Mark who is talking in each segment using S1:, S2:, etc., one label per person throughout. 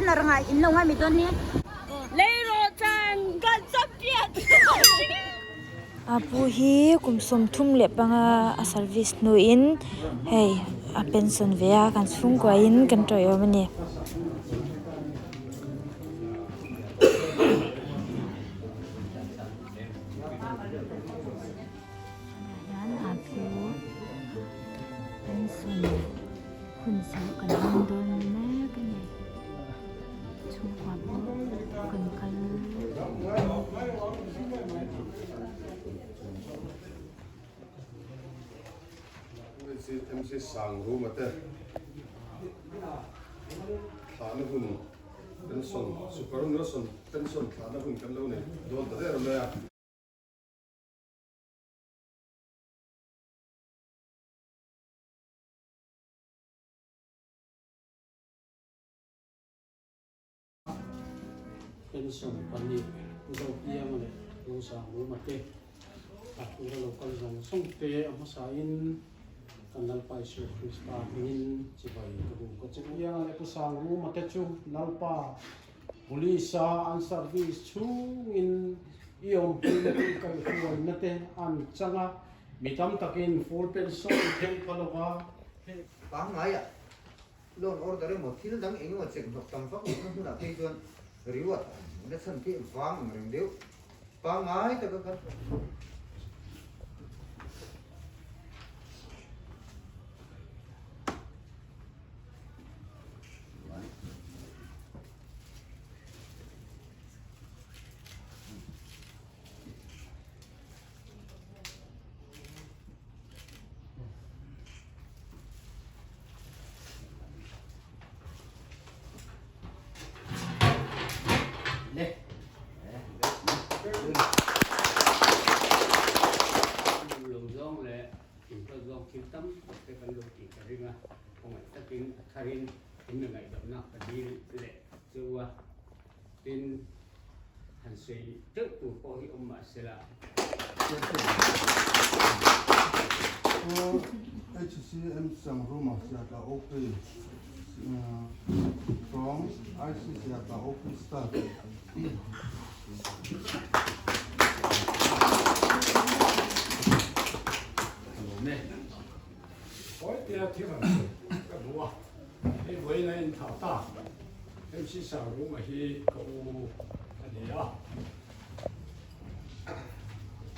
S1: lar ngai in lo ngai mai dawn hi.
S2: Leirawhchan kan champion.
S3: A pu hi kum 35 a service hnuin hei a pension ve a kan chhungkuain kan tawiawm a ni.
S1: Hian a pu pension hun serh kan hmang dawn mek a ni chhungkua pawh kan kal.
S4: MC Sangruma te thlahna hun pension super Nelson pension thlahna hun kan lo nei dawn ta der mai a.
S5: Pension pahnih Zopiang leh Losang Ruma te a tura lo kal zawng zawng te a hmasain kan Lalpa Isua Krista hmingin chibai ka duh ka che u. Pianga leh Pu Sang Ruma te chu Lalpa Police a an service chhungin i awmpuina te i kaihhruaina te an chang a, mi tam takin full pension thleng pha lova hei.
S6: Pangngaia loan order emaw thil dang eng emaw check hnawk tam vak lohna hmunah phei chuan reward na chhan khi vang ang reng deuh. Pangngai taka kan.
S5: Lo zawng leh inhlawt zawng thil tam tak te kan lo tih ka ring a, khawngaih takin a tharin in mi ngaihdamna ka dil leh chu a, tin han sawi teuh tur pawh hi awm mah se la.
S4: Pu HCM Sangruma Siaka OP from IC Siaka OP staff.
S5: Hawi tia thil han sawi ka duh a, hei vawiin a inthah ta, MC Sangruma hi ka u a ni a,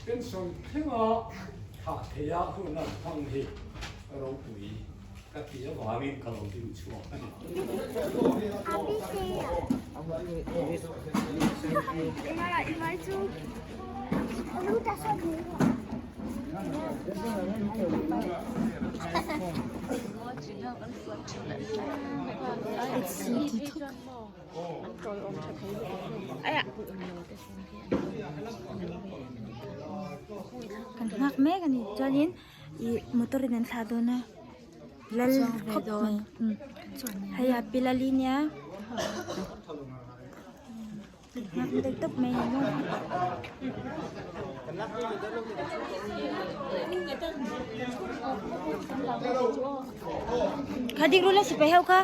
S5: pension thlenga thah theia hun an hmang hi ropui ka tih avangin ka lo ding chhuak a ni.
S3: Kan nghak mek a ni chuanin ih motor in an thlah dawn a lal khawp mai hei a pi lali nia. Nghak deuh tawp mai ni maw. Kha dik ru la sipai ho kha.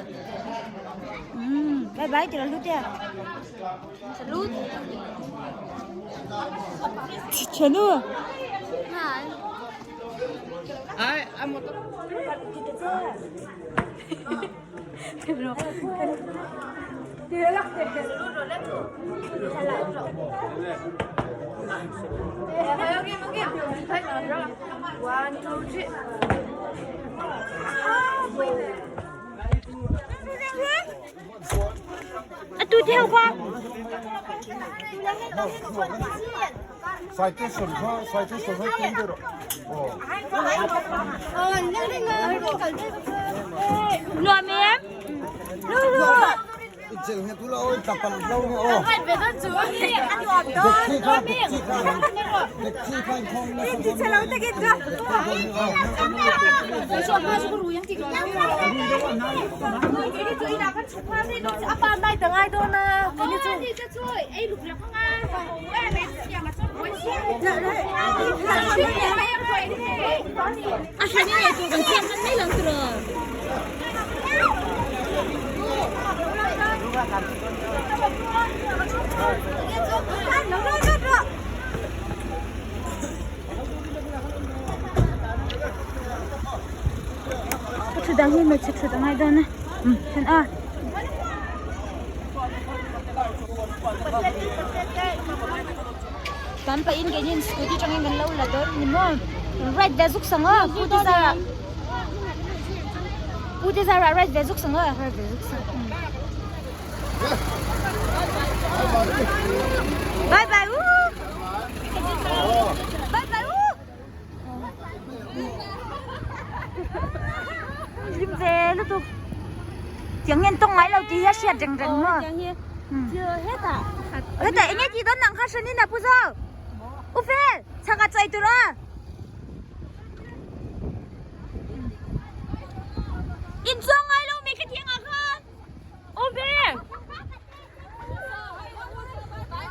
S3: Bye bye tira lut ya.
S2: Salute.
S3: Chenu.
S2: Ai, ai motor.
S3: Atu theo qua. Nuam em? A hran in ei tur kan siam hman mai lo tiraw? Ka thut ang hi hmeichhe thut a ngai dawn a then a. Kan pahin keini scooty tangin kan lo la dawn ni maw ride ve zuk sang aw pu te zarah pu te zarah ride ve zuk sang aw ride ve zuk sang bye bye u bye bye u Hlim ve lutuk tiang hian tawng ngai lo tih hi a hriat reng reng maw hetah enge tih dawn ang kha hranin a pu zo u fel chhak a chai tur a inchuang ngai lo mi ka thiang ah khan u fel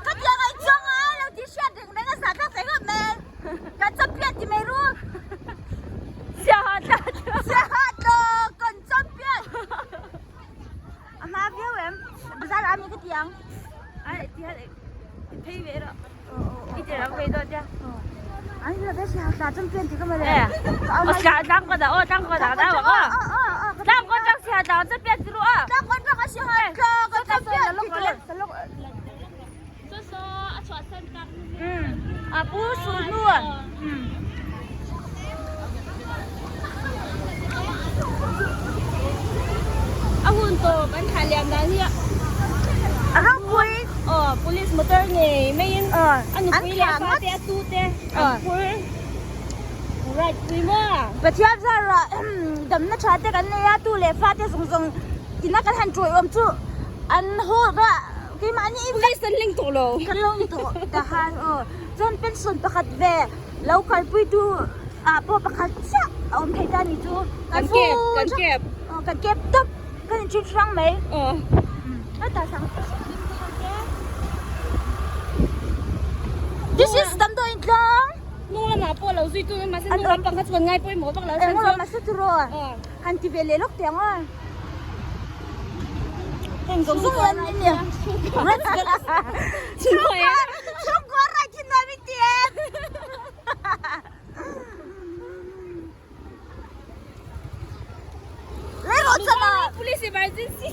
S3: Ka tiang ai chuang a lo ti hriat reng reng a zah tak tak khawp mai. Kan champion ti mai ru. Siaha tla Siaha tla kan champion. A hma viau em. Bazar ah mi ka tiang.
S2: Ai ti han i phei ve rawh. I ti rang ve dawn tia.
S3: An la ve siaha tla champion ti ka male.
S2: Tlang ko da o tlang ko da da wa. Tlang ko tlang siaha tla champion ti ru a.
S3: Tlang ko tlang siaha tla kan champion ti ru. A pu su hnu a.
S2: A hun tawp an thlah liam dan hi
S3: a ropui
S2: aw police motor ngei maiin a nupui leh a fa te a tu te an phur right pui maw.
S3: Pathian zarah damna tha te kan nei a tu leh fa te zawng zawng tina kan han tawih awm chu an haw va keimahni
S2: police an leng tawh lo
S3: kan lo ni tawh ta khan aw chuan pension pakhat ve lo kalpui tu ah pawh pakhat chiah a awm thei ta ni chu
S2: kan kep kan kep
S3: aw kan kep tawp kan in ṭhin hrang mai
S2: aw
S3: this is damdawi tlang
S2: hnung lamah pawh lo zui tu mahse hnung lampang kha chu kan ngai pawimawh vak lo
S3: eng lamah se tiraw han ti ve leh lawk teh ang aw heng zawng zawng hian in nia chhungkua rai thin nuam in ti em Lấy rồi chân à
S2: Police emergency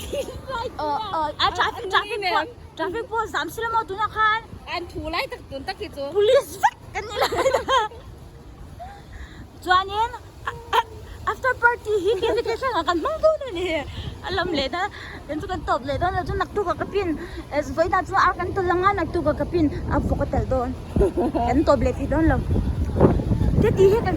S3: a traffic traffic pawh traffic pawh zam sila maw tunah khan
S2: an thu lai tak tun tak hi chu
S3: police vek kan ni lai chuanin after party hi kevin te hrangah kan hmang dawn a ni a lam leh na kan chu kan tawp leh dawn lo chu naktuk ah ka pin vawiin ah chuan ar kan tel ang a naktuk ah ka pin a vawk a tel dawn kan tawp leh thei dawn lo te tih hi kan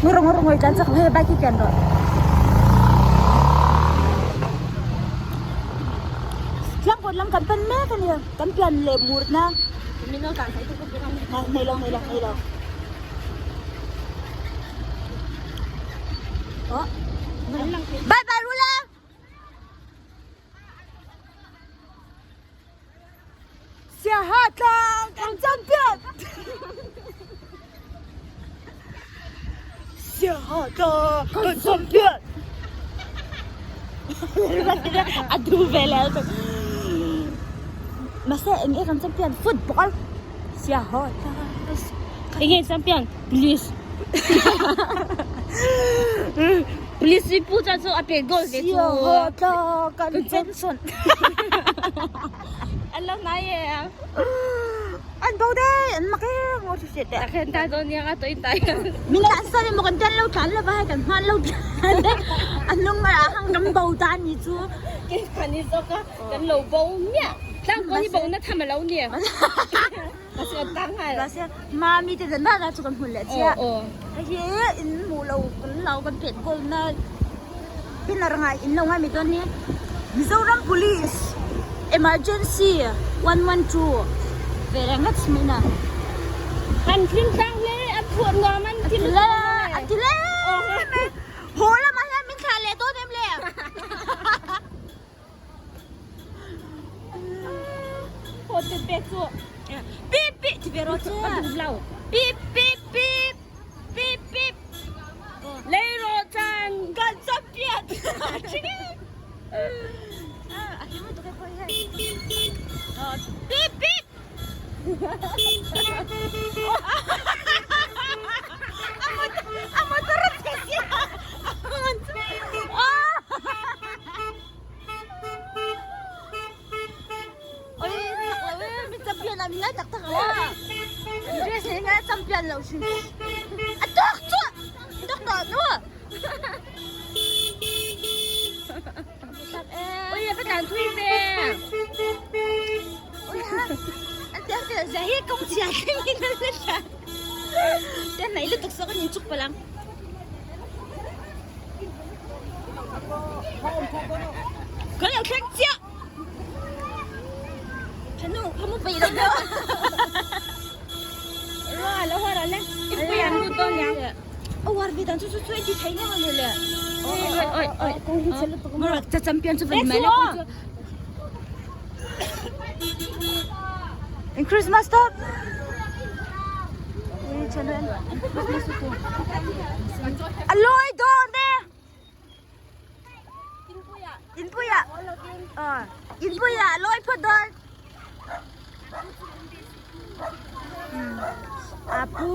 S3: Ngurung ngurung ngoi tan chak he bike ken ro. Tlang kawt lam kan pan mek a nia kan pian leh mur na. Nei lo nei lo nei lo. Bye bye Rula. Siaha tlang kan champion. Siaha tlang kan champion. A du ve leh lutuk. Mahse eng nge kan champion football. Siaha tlang.
S2: Eng nge champion police. Police hi pu chuan chu a pet goal ve chu.
S3: Siaha tlang kan pension.
S2: An lo hnai e.
S3: An bo dei an mak em ngaw chu hriat teh.
S2: Takhen ta dawn nia ka tawih tai.
S3: Min tan san emaw kan tan lo tlan lova hei kan hman lo tlan dei a hnung ah hang kan bo ta ni chu.
S2: Keimah ni zawk a kan lo bo miah. Tlang ko hi bo na tham alo ni. Kasi an tang ngal.
S3: Mahse mami te dan dan chu kan hmu leh chiah.
S2: Aw aw.
S3: Hei hi in hmuh lo kan lo kan pet goal na pillar ngai in lo ngai mai dawn hi Mizoram Police Emergency 112 ve reng ngat mai na.
S2: Kan hlim tlang hle a phuah nuam an ti
S3: le a ti le haw lamah hian min thlah leh dawn em le. Pip pip ti ve rawh che. Pip pip pip pip pip.
S2: Lei rawh chan.
S3: Kan champion. A hlim lutuk e pawh hian. Pip pip. A motor a chhe sia. Oi tak lo e mi champion a mi ngai tak tak lo a dress nei ngai champion lo thin a tok chu tok tawh nu
S2: Oi a va tlan thui ve
S3: Oi ha an tiang te zia hi kawng chhia thleng in an la tlan te hnaih lutuk saw ka nin chuk palh ang. Kan lo thleng chiah. Thanu ka mu peih lo deuh.
S2: Ro lo ho ro le. I pui an lut dawn yang.
S3: A war ve dan chu chu chu ti thei nge le le.
S2: Oi oi oi oi.
S3: Kong hi chelu tuk. Mara cha champion chu van mai la kong chu. In Christmas stop. Aloi dawn te. Inpuia. Inpuia loi phawt dawn. A pu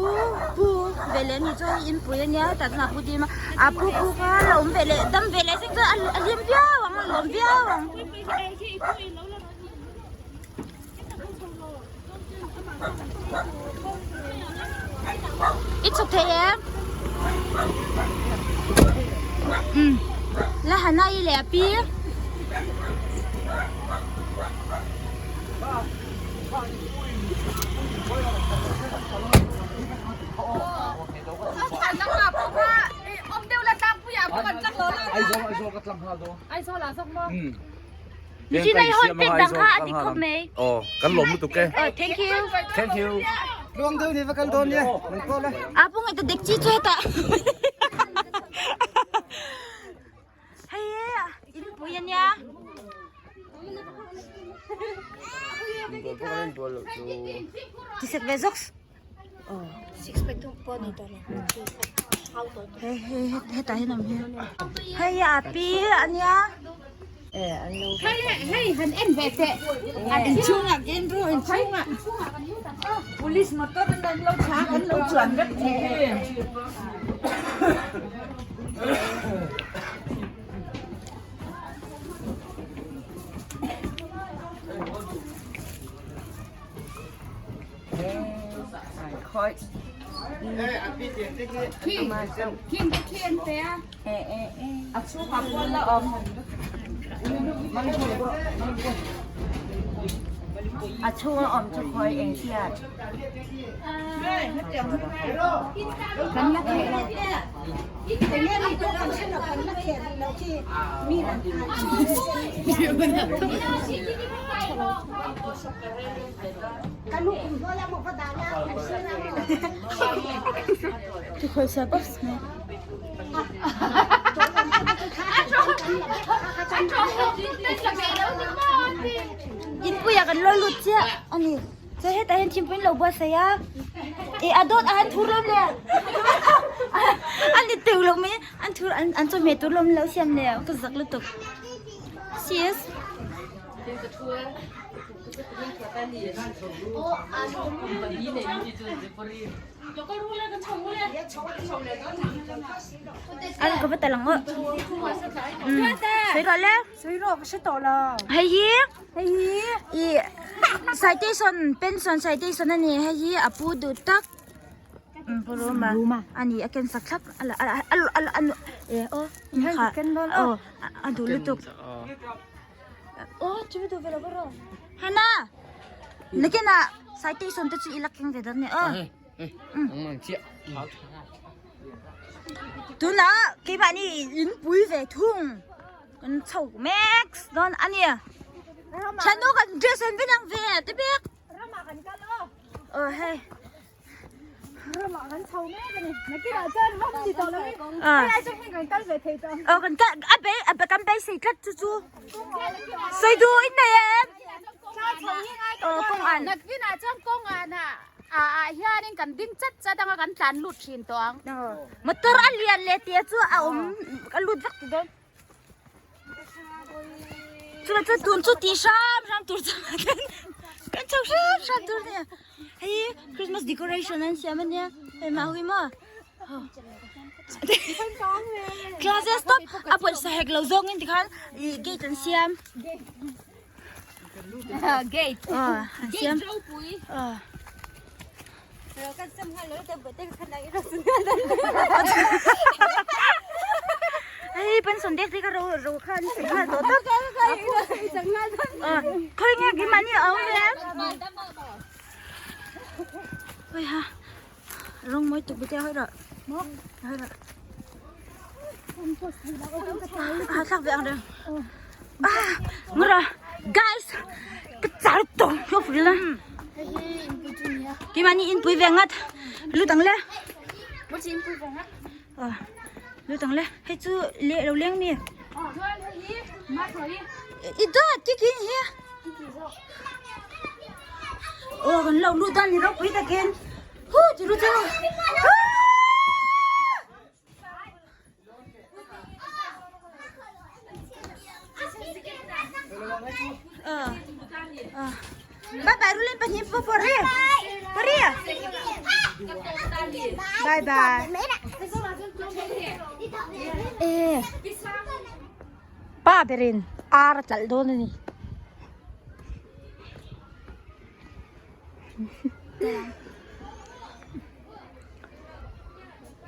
S3: pu ve leh ni chu inpui ania tah chuan a pu dim a a pu pu kha a lo awm ve leh dam ve leh sek chuan a hlim viau ang a lawm viau ang. I chhuk thei em? Um la hana i leh a pi. Chinai hon pek dang kha a dik khawp mai.
S7: Aw, kan lawm lutuk e.
S3: Oh, thank you.
S7: Thank you.
S6: Luang deuh ni va kal dawn nia. Nang pawh la.
S3: A pung ita dek chi chu heta. Hei in pui ania. Tisek ve zoks. Hei hei hetah hian awm hi hei a pi ania
S2: Hei hei han en ve teh
S8: inchhungah ka en ru inchhungah police motor in an lo chhang an lo chuan vek tih hi.
S1: A chhunga awm chu khawi eng hian kan la thei lo
S3: Inpuia kan lo lut chiah a ni. Chuan hetah hian thingpui an lo buatsaih a, ih a dawt ah hian thur lawm le a ni teuh loh mai an thur an chawhmeh tur lawm lo siam le ka zak lutuk sis. An ka va tal ang aw. Sawi rawh le.
S8: Sawi rawh ka hre tawh lo.
S3: Hei hi hei hi i citation pension citation a ni hei hi a pu duh tak pu Ruma a ni a ken sak thlap a la a a a e aw a duh lutuk. Aw chu duh ve lo va rawh. Hana nakinah citation te chu i la keng ve dawn nia aw. Tunah keimahni inpui ve thung kan chho mek dawn a ni. Thiannu kan dress an vin ang ve te bik.
S2: Ramah kan kal aw.
S3: Aw hei.
S2: Ramah kan chho mek a ni. Nakinah chuan ram ni tawh lovin helai chu heng kan kal ve thei tawh ang.
S3: Aw kan kal a be a kan beisei tlat chu chu. Sawi duh in nei em? Aw kawng an.
S7: Nakinah chuan kawng an ah ah hianin kan ding chat chat anga kan tlan lut thin tawh ang.
S3: Motor a lian leh tih chu a awm a lut vek ti dawn. Chuvang chuan tun chu tih hram hram tur chu kan chho hram hram tur ania hei Christmas decoration an siam ania hei mah hui maw classes stop a pawisa hek lo zawng in tikhan ih gate an siam
S7: gate
S3: an siam Hei pension dek te ka ro ro khan si kha to tak. Khoi nge ki mani awm le. Oi ha. Rong moi tuk bite hoi ra. Mo hoi ra. À thak ve ang reng. Ah ngura guys ka char tong yo furila. Ki mani in pui ve ngat. Lu tang le. Lu tang le. Hei chu le lo leng mi. I dawt ki ki hi. Oh kan lo lu dan ni ro pui takin. Hu chu lu chu. Bye bye Rulin pahnih po pori. Pori. Bye bye. Eh. Pa berin ar tlal dawn ani.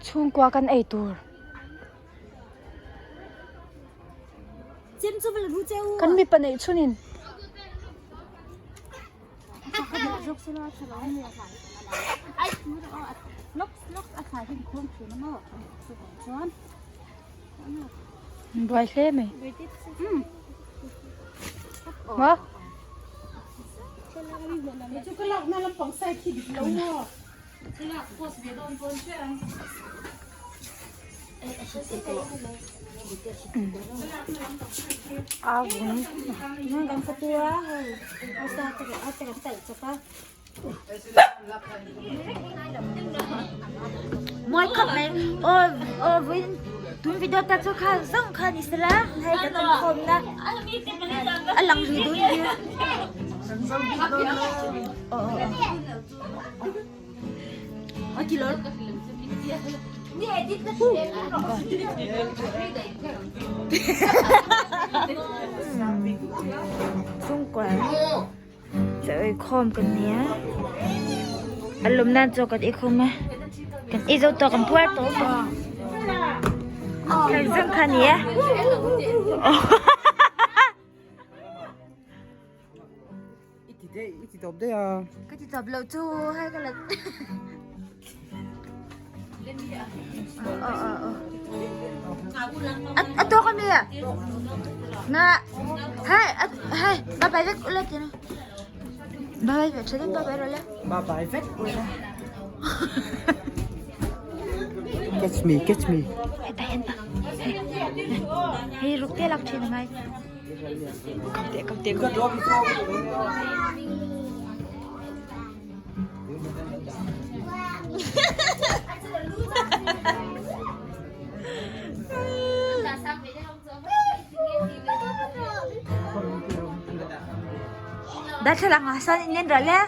S3: Chhungkua kan ei tur. Kan mipa neih chhunin. Buai hle mai. Maw? Muai khawp mai aw aw vawiin tun video ta chu kha zawng kha ni sela hei kan awm khawm na a lang ri dun hi aw aw Chhungkua chaw ei khawm kan nei a a lawm nan chaw kan ei khawm a kan ei zo tawh kan puar tawh bawk a kha ni a.
S6: I ti daih, i ti tawp daih a.
S3: Ka ti tawp loh chu hai ka la A tawk a mi a? Na hai hai bye bye vek ula ti na. Bye bye vek tha deuh bye bye rawh le.
S6: Bye bye vek ula. Catch me, catch me.
S3: Hei ta hian pa. Hei ruk te lak thin angai. Darthlalang ah sawn in en rawh le.